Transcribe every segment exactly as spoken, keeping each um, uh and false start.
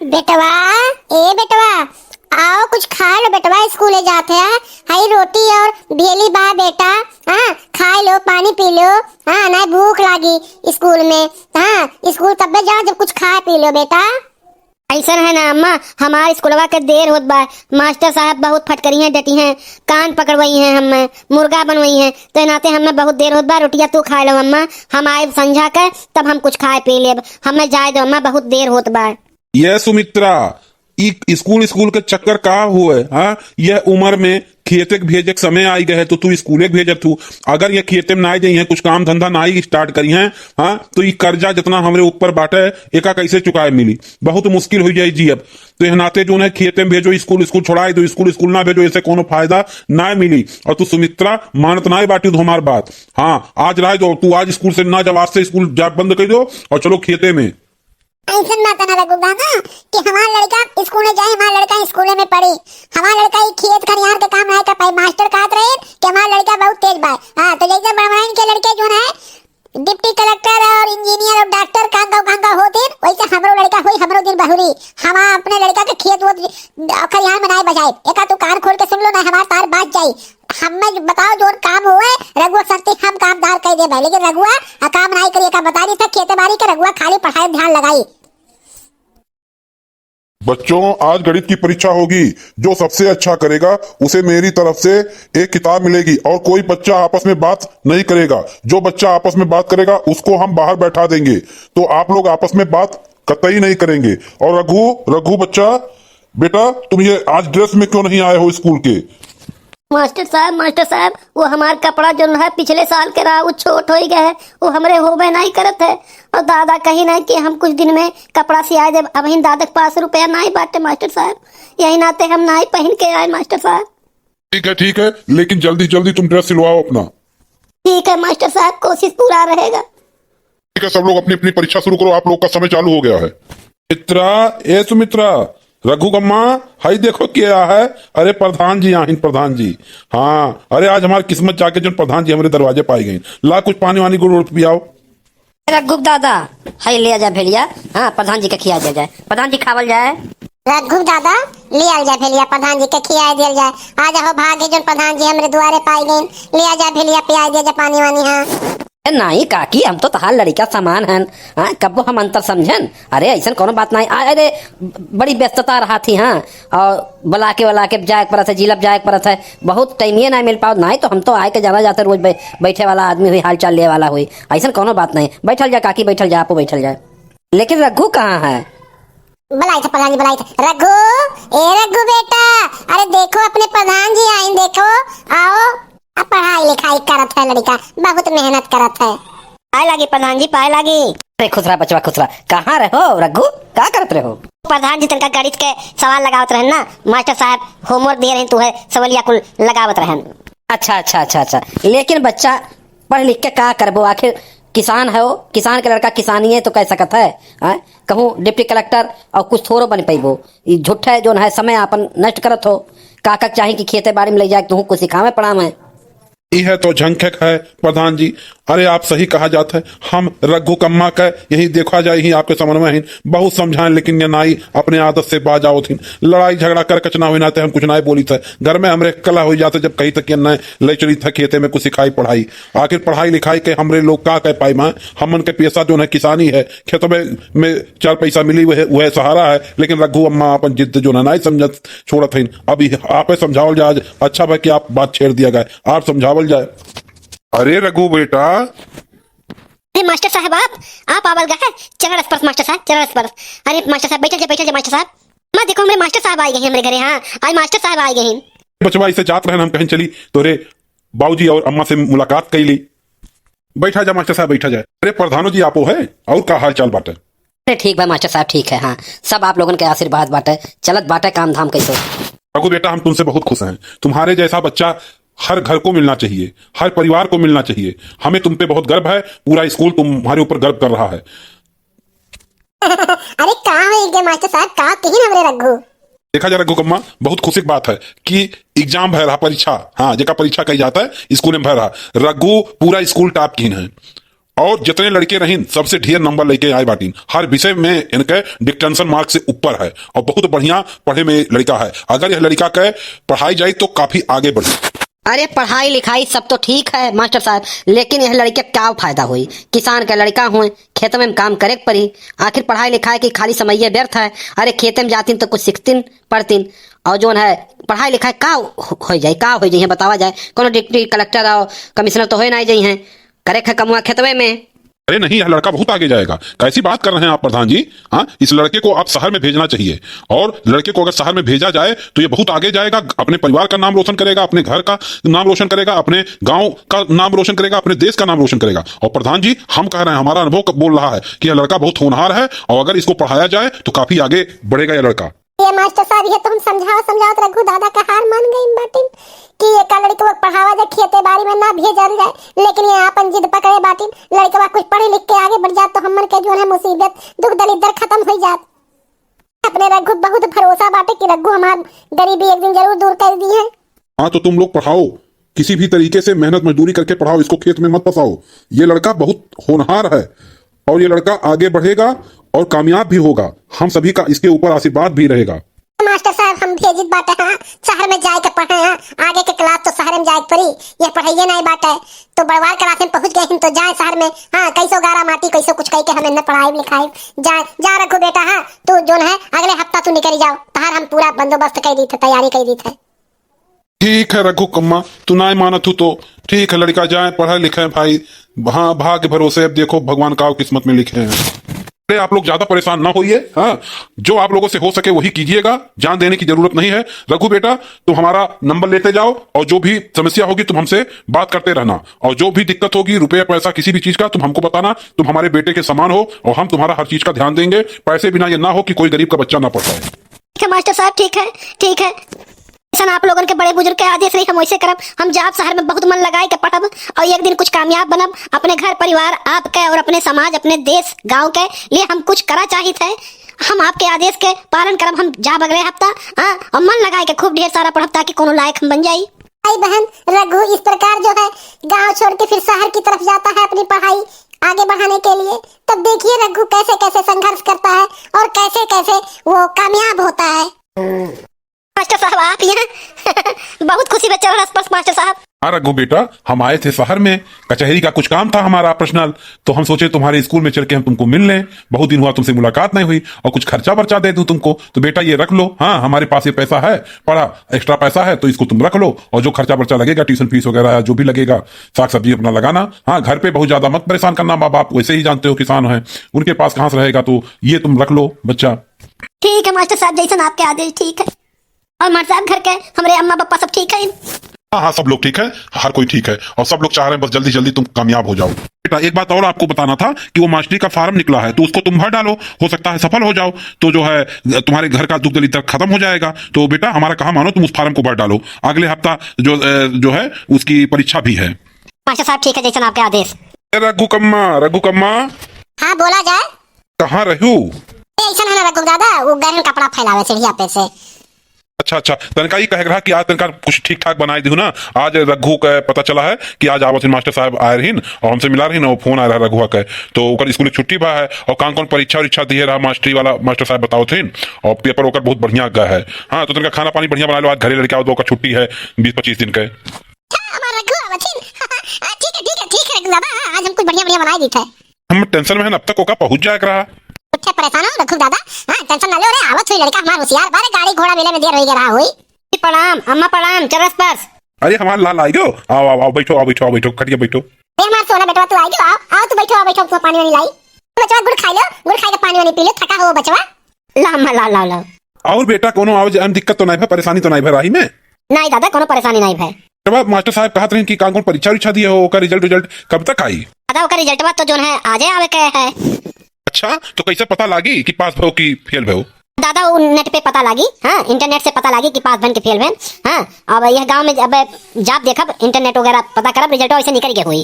बेटवा, ए बेटवा, आओ कुछ खाइ लो बेटवा, स्कूले जात है। हई रोटी और भेली बा बेटा, हाँ, खाइ लो, पानी पी लो, हाँ, नाहीं भूख लागी स्कूल में, हाँ, स्कूल तब्बे जाओ जब कुछ खाइ पी लो बेटा। अइसन है ना अम्मा, हमार स्कूलवा के देर होत बा, मास्टर साहब बहुत फटकरिहैं, डटिहैं, कान पकड़वइहैं, हम्मे मुर्गा बनवइहैं, तो नाते हम्मे बहुत देर होत बा। रोटिया तू खाइ लो अम्मा, हम आइब संझा के, तब हम कुछ खाइ पी लेब, हम्मे जाइ दो अम्मा, बहुत देर होत बा। ये सुमित्रा, ई स्कूल, स्कूल के चक्कर का हुए, हाँ? यह उमर में खेते के भेजे के समय आइ गए है, तो तू स्कूले के भेजत हू। अगर ये खेते में नाई जइहैं, कुछ काम धंधा नाई start करिहैं, हाँ, तो ई कर्जा जितना हमरे ऊपर बाटे, एका कैसे चुकाए मिली? बहुत मुश्किल होइ जाई जी अब। तो यह नाते जोन है, खेते में भेजो, स्कूल, स्कूल छोड़ाइ दो, स्कूल, स्कूल ना भेजो, एसे कोनो फायदा ना मिली। और तू सुमित्रा मानत नाई बाटी तो हमार बात। हाँ, आज रह दो, तू आज स्कूल से ना जाओ, आज से स्कूल जा बंद कइ दो और चलो खेते में। अइसन बात है ना रघु दादा कि हमार लड़का स्कूले जाए, हमार लड़का स्कूले में पढ़ी, हमार लड़का ई खेत खरिहान के काम नाहीं कर पाई। मास्टर कहत रहे कि हमार लड़का बहुत तेज बा। हाँ, तो जैसे बड़वाइन के लड़के जोन है डिप्टी कलेक्टर और इंजीनियर और डॉक्टर कांगा कांगा होत हैं, वैसे हमरो लड़का होई, हमरो दिन बहुरी। हम अपने लड़का के खेत वोत खरिहान में नाहीं बजाए। एका तू कान खोल के सुन लो ना, हमार तार बाज जाई। हम्मे बताओ जोन काम होए, रघुआ संती हम काम धार कइ देबे, लेकिन रघुआ आ काम नाहीं करी, एका बताइ दी था, खेते बारी के रघुआ खाली पढ़ाई में ध्यान लगाई। बच्चों, आज गणित की परीक्षा होगी। जो सबसे अच्छा करेगा, उसे मेरी तरफ से एक किताब मिलेगी और कोई बच्चा आपस में बात नहीं करेगा। जो बच्चा आपस में बात करेगा, उसको हम बाहर बैठा देंगे। तो आप लोग आपस में बात कतई नहीं करेंगे। और रघु, रघु बच्चा, बेटा, तुम ये आज ड्रेस में क्यों नहीं आए हो स्कूल के? मास्टर साहब, मास्टर साहब, वो हमार कपड़ा जोन है पिछले साल के रहा, वो छोट होइ गए है, वो हमरे होबे नाहीं करत है। और दादा कहिन है कि हम कुछ दिन में कपड़ा सियाइ देब। अबहिन दादा के पास रुपया नाहीं बाटे मास्टर साहब, यही नाते हम नाहीं पहिन के आए मास्टर साहब। ठीक है, ठीक है, लेकिन जल्दी जल्दी तुम ड्रेस सिलवाओ अपना। ठीक है मास्टर साहब, कोशिश पूरा रहेगा। ठीक है, सब लोग अपनी अपनी परीक्षा शुरू करो, आप लोग का समय चालू हो गया है। मित्रा, ए सुमित्रा, रघु कम्मा, हई देखो के आया है। अरे प्रधान जी आहिन, प्रधान जी। हाँ, अरे आज हमार किस्मत जाके जोन प्रधान जी हमरे दरवाजे पाइ गइन। ला कुछ पानी वानी गुड़ उड़ पियाओ। रघु दादा, हई ले आ जा भेलिया। हाँ, प्रधान जी के खिया दिया जाए, प्रधान जी खावल जाए। रघु दादा, ले आल जा भेलिया, प्रधान जी के खिया दिया जाए। आ जाओ भागे जोन प्रधान जी हमरे दुआरे पाइ गइन, ले आ जा भेलिया, पिया दिया जा पानी वानी। हाँ। ए, नाहीं काकी, हम तो तहार लड़िका समान हन। हाँ, कब्बो हम अंतर समझन। अरे, अइसन कउनो बात नाहीं। आ, अरे, बड़ी व्यस्तता रहत ही, हाँ। और बुला के, बुला के जाए के परत है, जिलब जाए के परत है। बहुत टाइमिये नाहीं मिल पावत, नाहीं तो हम तो आए के जाना जाते रोज बै-, बैठे वाला आदमी हुई, हाल चाल लेवे वाला हुई। अइसन कउनो बात नाहीं। बैठल जा काकी, बैठल जा, आपो बैठल जा। लेकिन रघु कहाँ है? बुलाइत है प्रधान जी, बुलाइत है। रघु, ए रघु बेटा, अरे देखो अपने प्रधान जी आइन, देखो, आओ। अब पढ़ाई लिखाई करत है लड़िका, बहुत मेहनत करत है। पाए लागी प्रधान जी, पाए लागी। अरे खुश रहा बचवा, खुश रहा। कहाँ रहो रघु, का करत रहो? प्रधान जी तनका गणित के सवाल लगावत रहन ना, मास्टर साहब homework दिहे रहन, तो उहे सवलिया कुल लगावत रहन। अच्छा, अच्छा, अच्छा, अच्छा। लेकिन बच्चा पढ़ लिख के का करबो? आखिर किसान है वो, किसान के लड़का किसानिये तो कइ सकत है, हैं? कहूँ डिप्टी कलेक्टर और कुछ थोड़ो बन पइबो। ई झूठे जोन है समय आपन नष्ट करत हो। काका के चाही कि खेते बाड़ी में लइ जाए, तुहूँ कुछ सिखावे पढ़ावे। इहे तो झंखक है प्रधान जी। अरे आप सही कहा जात है, हम रघु कम्मा के यही देखा जाए ही आपके समझ में ही बहुत समझाएं, लेकिन ये नाई अपने आदत से बाज आवत ही। लड़ाई झगड़ा कर कचना हुई ना ते हम कुछ नाई बोली थे। घर में हमरे कला हुई जाते जब कही तक ये नए ले चली था खेते में कुछ सिखाई पढ़ाई। आखिर पढ़ाई लिखाई के हमरे लोग का कह पाई माँ? हमन के पेशा जोन है किसानी है, खेतवे में चार पैसा मिली वह, वह सहारा है, लेकिन रघु अम्मा अपन जिद जोन है नाई समझत छोड़त हइन। अब यह आपे समझावल जाए, अच्छा भा कि आप बात छेड़ दिया गया, आप समझावल जाए। अरे रघु बेटा। अरे मास्टर साहब, आप, आप आवल गा है, चरण स्पर्श मास्टर साहब, चरण स्पर्श। अरे मास्टर साहब, बैठल जा, बैठल जा मास्टर साहब। माँ देखो, हमरे मास्टर साहब आइ गए हैं हमरे घरे, हाँ, आज मास्टर साहब आइ गए हैं। बचवा, इसे जात रहन हम कहीं चली, तोरे बाबूजी और अम्मा से मुलाकात कइली। बैठा जा मास्टर साहब, बैठा जा। अरे प्रधानो जी आपो है, और का हाल चाल बाटे? अरे ठीक बा मास्टर साहब, ठीक है, हाँ, सब आप लोगन के आशीर्वाद बाटे, चलत बाटे काम धाम कैसे। रघु बेटा, हम तुमसे बहुत खुश हैं। तुम्हारे जैसा बच्चा हर घर को मिलना चाहिए, हर परिवार को मिलना चाहिए। हमें तुम पे बहुत गर्व है, पूरा स्कूल तुम्हारे ऊपर गर्व कर रहा है। अरे का हो गया मास्टर साहब, का कहिन हमरे रघु? देखा जा रघु कम्मा, बहुत खुशी की बात है कि एग्जाम भय रहा, परीक्षा, हाँ, जेका परीक्षा कही जाता है, स्कूल में भय रहा। रघु पूरा स्कूल टॉप किन है। और जितने लड़के रहीन, सबसे ढेर नंबर लेके आए बाटिन। हर विषय में इनके डिक्टेंशन मार्क से ऊपर है और बहुत बढ़िया पढ़े में लड़का है। अगर यह लड़का के पढ़ाई जाए तो काफी आगे बढ़ी। अरे, पढ़ाई लिखाई सब तो ठीक है मास्टर साहब, लेकिन यह लड़के का क्या फायदा होई? किसान के लड़का होए, खेत में काम करे के पड़ी। आखिर पढ़ाई लिखाई की खाली समय ये व्यर्थ है। अरे, खेते में जातीन तो कुछ सीखतीन पढ़तीन, और जोन है पढ़ाई लिखाई का हो, हो जाए, का हो जाए, बतावा जाए। कोनो डिप्टी कलेक्टर और कमिश्नर तो होए ना जाई हैं, करे खे कमुआ खेतवे में। अरे नहीं, यह लड़का बहुत आगे जाएगा। कैसी बात कर रहे हैं आप प्रधान जी? हाँ, इस लड़के को आप शहर में भेजना चाहिए। और लड़के को अगर शहर में भेजा जाए तो ये बहुत आगे जाएगा, अपने परिवार का नाम रोशन करेगा, अपने घर का नाम रोशन करेगा, अपने गांव का नाम रोशन करेगा, अपने देश का नाम रोशन करेगा। और प्रधान जी, हम कह रहे हैं, हमारा अनुभव क-, बोल रहा है कि यह लड़का बहुत होनहार है और अगर इसको पढ़ाया जाए तो काफी आगे बढ़ेगा यह लड़का। ये मास्टर साहब, ये तो हम समझाओ समझाओ तो रघु दादा का हार मान गई बाटिन कि ये का लड़कवा पढ़ावा जाए, खेते बाड़ी में ना भेजल जाए, लेकिन ये आपन जिद पकड़े बाटिन। लड़कवा कुछ पढ़ लिख के आगे बढ़ जात तो हमन के जो है मुसीबत, दुख दलिद्दर खत्म हो जात। अपने रघु बहुत भरोसा बाटे कि रघु हमार गरीबी एक दिन जरूर दूर कर दी है। हाँ, तो तुम लोग पढ़ाओ, किसी भी तरीके से मेहनत मजदूरी करके पढ़ाओ, इसको खेत में मत फंसाओ। ये लड़का बहुत होनहार है और ये लड़का आगे बढ़ेगा और कामयाब भी होगा। हम सभी का इसके ऊपर आशीर्वाद भी रहेगा। मास्टर साहब, हम भेजित बाटे, हाँ, शहर में जाए के पढ़े, हाँ, आगे के क्लास तो शहर में जाए के पड़ी, ये पढ़ाइए नहीं बाटे, तो बड़वार क्लास में पहुँच गए हम तो जाए शहर में, हाँ, कैसो गारा माटी, कैसो कुछ कह के हम इन्हें पढ़ाई लिखाई। जा, जा रघु बेटा, हाँ, तू जोन है अगले हफ्ता तू निकल जाओ, तहार हम पूरा बंदोबस्त कर दी थे, तैयारी कर दी थे। ठीक है रघु कम्मा, तू नाय मानत हूँ तो ठीक है, लड़का जाए पढ़े लिखे भाई। हाँ, भाग्य भरोसे, अब देखो भगवान का किस्मत में लिखे हैं। अरे आप लोग ज्यादा परेशान ना होइए। हाँ, जो आप लोगों से हो सके वही कीजिएगा, जान देने की जरूरत नहीं है। रघु बेटा, तुम हमारा नंबर लेते जाओ और जो भी समस्या होगी तुम हमसे बात करते रहना, और जो भी दिक्कत होगी, रुपया पैसा किसी भी चीज का, तुम हमको बताना। तुम हमारे बेटे के समान हो और हम तुम्हारा हर चीज का ध्यान देंगे। पैसे बिना ये ना हो कि कोई गरीब का बच्चा ना पढ़ पाए। ठीक है मास्टर साहब, ठीक है, ठीक है। जैसन आप लोगन के बड़े बुजुर्ग के आदेश रही, हम वैसे करब। हम जाब शहर में बहुत मन लगाए के पढ़ब और एक दिन कुछ कामयाब बनब। अपने घर परिवार, आपके और अपने समाज, अपने देश, गांव के लिए हम कुछ करा चाहित है। हम आपके आदेश के पालन करब। हम जाब अगले हफ्ता, हाँ, और मन लगाए के खूब ढेर सारा पढ़ब ताकि कोनो लायक हम बन जाई। भाई बहन, रघु इस प्रकार जो है गांव छोड़ के फिर शहर की तरफ जाता है अपनी पढ़ाई आगे बढ़ाने के लिए, तब देखिए रघु कैसे कैसे संघर्ष करता है और कैसे कैसे वो कामयाब होता है। मास्टर साहब, आप यहाँ बहुत खुशी बच्चा रस बस मास्टर साहब। हाँ रघु बेटा, हम आए थे शहर में, कचहरी का कुछ काम था हमारा पर्सनल, तो हम सोचे तुम्हारे स्कूल में चल के हम तुमको मिल लें, बहुत दिन हुआ तुमसे मुलाकात नहीं हुई, और कुछ खर्चा बर्चा दे दूं तुमको। तो बेटा ये रख लो, हाँ हमारे पास ये पैसा है, पड़ा एक्स्ट्रा पैसा है, तो इसको तुम रख लो, और जो खर्चा बर्चा लगेगा, ट्यूशन फीस वगैरह या जो भी लगेगा, साग सब्जी अपना लगाना। हाँ, घर पे बहुत ज्यादा मत परेशान करना, माँ बाप वैसे ही जानते हो किसान है, उनके पास कहाँ से रहेगा, तो ये तुम रख लो बच्चा। ठीक है मास्टर साहब, जैसन आपके आदेश। ठीक है। और मास्टर साहब, घर के हमरे अम्मा पापा सब ठीक है? हाँ हाँ, सब लोग ठीक है, हर कोई ठीक है, और सब लोग चाह रहे हैं बस जल्दी जल्दी तुम कामयाब हो जाओ। बेटा, एक बात और आपको बताना था कि वो मास्टरी का फॉर्म निकला है, तो उसको तुम भर डालो, हो सकता है सफल हो जाओ। तो जो है, तुम्हारे घर का दुख दलिद्दर खत्म हो जाएगा। तो बेटा, हमारा कहा मानो, तुम उस फॉर्म को भर डालो। अगले हफ्ता जो अ, जो है, उसकी परीक्षा भी है। मास्टर साहब, ठीक है, जैसन आपके आदेश। ए रघु कम्मा, रघु कम्मा। हाँ, बोला जाए। कहाँ रहू? ए, ऐसन है ना रघु दादा, वो गरम कपड़ा फैलावे सीढ़िया पे से। अच्छा अच्छा, तनका ई कहे के रहा कि आज तनका कुछ ठीक ठाक बनाई दिहु ना। आज रघु के पता चला है कि आज आवत हिन मास्टर साहब आए रहिन और हमसे मिला रहिन और फोन आए रहा रघुआ के, तो ओकर स्कूल के छुट्टी भा है। और कौन कौन परीक्षा उरीक्षा दिए रहा मास्टरी वाला, मास्टर साहब बतावत हिन, और पेपर ओकर बहुत बढ़िया गए है। हाँ, तो तनका खाना पानी बढ़िया बना लो, आज घरे लड़के आवत बा, ओकर छुट्टी है बीस पच्चीस दिन के। अच्छा, हमार रघु आवत हिन। हाँ, ठीक है, ठीक है, ठीक है रघु बाबा, हाँ, आज हम कुछ बढ़िया बढ़िया बनाई देते हैं। हम टेंशन में है, अब तक ओका पहुंच जाए के रहा। अच्छा, परेशान हो रघु दादा? हाँ, टेंशन ना लो रे, आवत हुई लड़का हमार होशियार, बारे गाड़ी घोड़ा मिले में देर हो गया रहा हुई। जी प्रणाम अम्मा, प्रणाम। चरस परस। अरे हमार लाल आई गयो, आओ आओ आओ, बैठो, आओ बैठो, आओ बैठो, खटिया बैठो। ए हमार सोना बेटवा, तू आई गयो, आओ आओ, तू बैठो, आओ बैठो, तू पानी वानी लाई। तू बचवा गुड़ खाई लो, गुड़ खाई के पानी वानी पी लो, थका हो बचवा। ला अम्मा, ला ला ला। और बेटा, कोनो आवे जाए में दिक्कत तो नहीं भा, परेशानी तो नहीं भा राही में? नहीं दादा, कोनो परेशानी नहीं भा। जब मास्टर साहब कहत रहे कि कौन कौन परीक्षा उरीक्षा दिए हो, ओकर रिजल्ट, रिजल्ट कब तक आई? दादा, ओकर रिजल्टवा तो जोन है, आजे आवे के है। अच्छा, तो कैसे पता लागी कि पास भो कि फेल भो? दादा, उ नेट पे पता लागी, हाँ, इंटरनेट से पता लागी कि पास भन के फेल भन। हाँ, अब यह गांव में अब जाब देखब, इंटरनेट वगैरह पता करब, रिजल्टवा वैसे निकल के होई।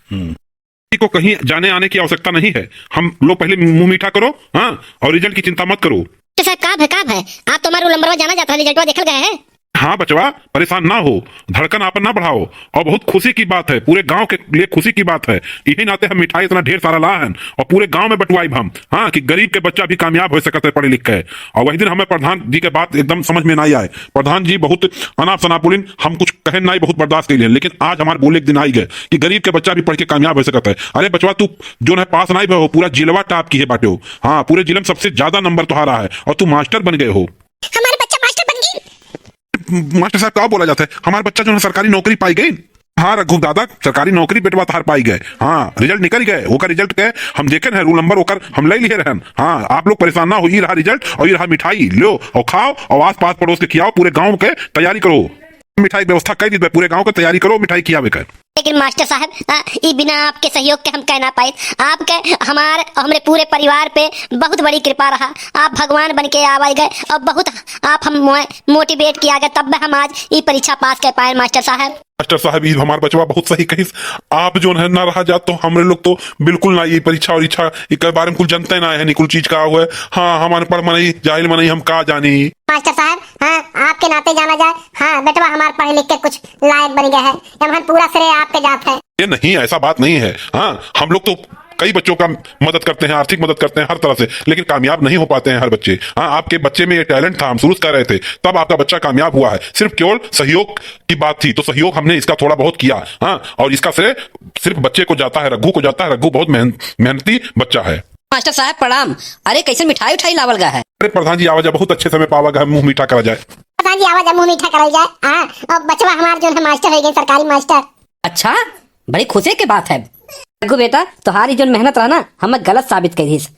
हम्म। किसी को कहीं जाने आने की आवश्यकता नहीं है, हम लोग पहले मुंह मीठा करो, हाँ, और रिजल्ट की चिंता मत करो। तो साहब, का है, का है? आप तो हमारे नंबरवा जाना जाता है, रिजल्टवा देखल गया है? हाँ बचवा, परेशान ना हो, धड़कन आपन ना बढ़ाओ। और बहुत खुशी की बात है, पूरे गांव के लिए खुशी की बात है। यही नाते हम मिठाई इतना ढेर सारा ला हन और पूरे गांव में बंटवाइब हम, हाँ, कि गरीब के बच्चा भी कामयाब हो सकत है पढ़ लिख के। और वही दिन हमें प्रधान जी के बात एकदम समझ में नहीं आए। प्रधान जी बहुत अनाप शनाप बोलिन, हम कुछ कहे नहीं, बहुत बर्दाश्त कर लिए, लेकिन आज हमारे बोले के दिन आई गए कि गरीब के बच्चा भी पढ़ के कामयाब हो सकत है। अरे बचवा, तू जो है पास नहीं भे हो, पूरा जिलवा टॉप किहे बाटे हो। हाँ, पूरे जिले में सबसे ज्यादा नंबर तुम्हारा है और तू मास्टर बन गए हो। हमारे बच्चा मास्टर बन गई। मास्टर साहब, का बोला जाता है? हमार बच्चा जो है सरकारी नौकरी पाई गई। हाँ रघु दादा, सरकारी नौकरी बेटवा तहार पाई गए। हाँ, रिजल्ट निकल गए, ओकर रिजल्ट के हम देखे रहे, रोल नंबर ओकर हम ले लिए रहन। हाँ, आप लोग परेशान ना हो, ई रहा रिजल्ट और ई रहा मिठाई, लो और खाओ और आस पास पड़ोस के खियाओ, पूरे गांव के तैयारी करो। मिठाई के व्यवस्था कर दी, पूरे गांव के तैयारी करो मिठाई खियावे के। लेकिन मास्टर साहब, आ, ई बिना आपके सहयोग के हम कह ना पाइत। आपके हमार, हमरे पूरे परिवार पे बहुत बड़ी कृपा रहा। आप भगवान बन के आवे गए और बहुत आप हम मोए-, मोटिवेट किया गए, तब हम आज ई परीक्षा पास कर पाए मास्टर साहब। मास्टर साहब, ई हमार बचवा बहुत सही कहिस। आप जो है ना रहा जात तो हमरे लोग तो बिल्कुल ना ये परीक्षा और इच्छा के बारे में कुछ जानते ना है, निकुल चीज का हुआ है। हाँ, हम अनपढ़ मनई, जाहिल मनई, हम का जानी। मास्टर साहब, हाँ, आपके नाते जाना जाए, हाँ, बेटवा हमार पढ़ लिख के कुछ लायक बन गया है, हम पूरा श्रेय आपके जात है। ये नहीं, ऐसा बात नहीं है। हाँ, हम लोग तो कई बच्चों का मदद करते हैं, आर्थिक मदद करते हैं हर तरह से, लेकिन कामयाब नहीं हो पाते हैं हर बच्चे। हाँ, आपके बच्चे में ये टैलेंट था, हम शुरू से कह रहे थे, तब आपका बच्चा कामयाब हुआ है। सिर्फ केवल सहयोग की बात थी, तो सहयोग हमने इसका थोड़ा बहुत किया। हाँ, और इसका श्रेय सिर्फ बच्चे को जाता है, रघु को जाता है। रघु बहुत मेहन-, मेहनती बच्चा है। मास्टर साहब प्रणाम। अरे कैसे मिठाई उठाई लावल गया है? अरे प्रधान जी आवा जा, बहुत अच्छे समय पावा गया है, मुंह मीठा करा जाए। प्रधान जी आवा जा, मुंह मीठा करल जाए। हाँ, अब बचवा हमार जो है मास्टर हो गए, सरकारी मास्टर। अच्छा, बड़ी खुशी के बात है। रघु बेटा, तोहारी जो मेहनत रहा ना, हमें गलत साबित कर दीस।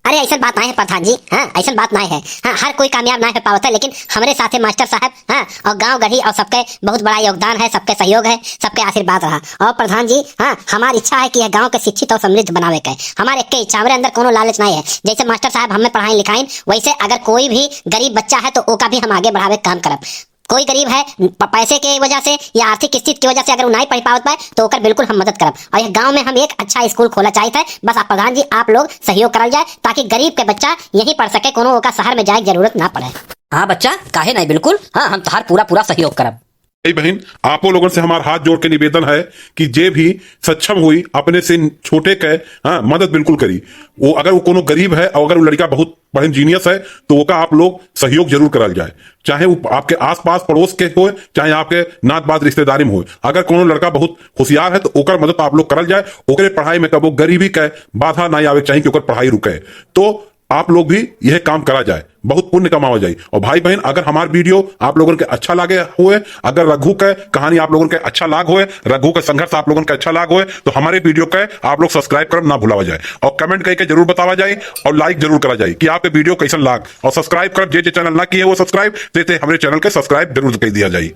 अरे ऐसन बात ना है प्रधान जी, हाँ, ऐसन बात ना है। हाँ, हर कोई कामयाब ना हो पावत है, लेकिन हमरे साथे मास्टर साहब, हाँ, और गांव गढ़ी और सबके बहुत बड़ा योगदान है, सबके सहयोग है, सबके आशीर्वाद रहा। और प्रधान जी, हाँ, हमार इच्छा है कि यह गांव के शिक्षित और समृद्ध बनावे के। हमार एक इच्छा, हमरे अंदर कोनो लालच ना है। जैसे मास्टर साहब हमें पढ़ाइन लिखाइन, वैसे अगर कोई भी गरीब बच्चा है तो ओका भी हम आगे बढ़ावे के काम करब। कोई गरीब है, प-, पैसे के वजह से या आर्थिक स्थिति की वजह से अगर वो नहीं पढ़ पावत पाए तो ओकर बिल्कुल हम मदद करब। और यह गांव में हम एक अच्छा स्कूल खोला चाहित है। बस आप प्रधान जी, आप लोग सहयोग करल जाए ताकि गरीब के बच्चा यहीं पढ़ सके, कोनो ओका शहर में जाए के जरूरत ना पड़े। हाँ बच्चा, काहे नहीं, बिल्कुल, हाँ, हम तहार पूरा पूरा सहयोग करब। भाई बहन, आपो लोगन से हमार हाथ जोड़ के निवेदन है कि जे भी सक्षम हुई अपने से छोटे के, हाँ, मदद बिल्कुल करी। वो अगर वो कोनो गरीब है और अगर वो लड़का बहुत पढ़े जीनियस है तो ओका आप लोग सहयोग जरूर करल जाए, चाहे वो आपके आसपास पड़ोस के होए, चाहे आपके नात बात रिश्तेदारी में होए। अगर कोनो लड़का बहुत होशियार है तो ओकर मदद आप लोग करल जाए, ओकरे पढ़ाई में कबो गरीबी के बाधा ना आवे के चाही कि ओकर पढ़ाई रुके। तो आप लोग भी यह काम करा जाए, बहुत पुण्य कमावा जाए। और भाई बहन, अगर हमार वीडियो आप लोगन के अच्छा लागे होए, अगर रघु के कहानी आप लोगन के अच्छा लाग होए, रघु के संघर्ष आप लोगन के अच्छा लाग होए, तो हमारे वीडियो के आप लोग सब्सक्राइब करब ना भुलावा जाए और कमेंट करके जरूर बतावा जाए और लाइक जरूर करा जाए कि आपके वीडियो कैसन लाग। और सब्सक्राइब करब, जे जे चैनल ना किए वो सब्सक्राइब, ते ते हमरे चैनल के सब्सक्राइब जरूर कर दिया जाए।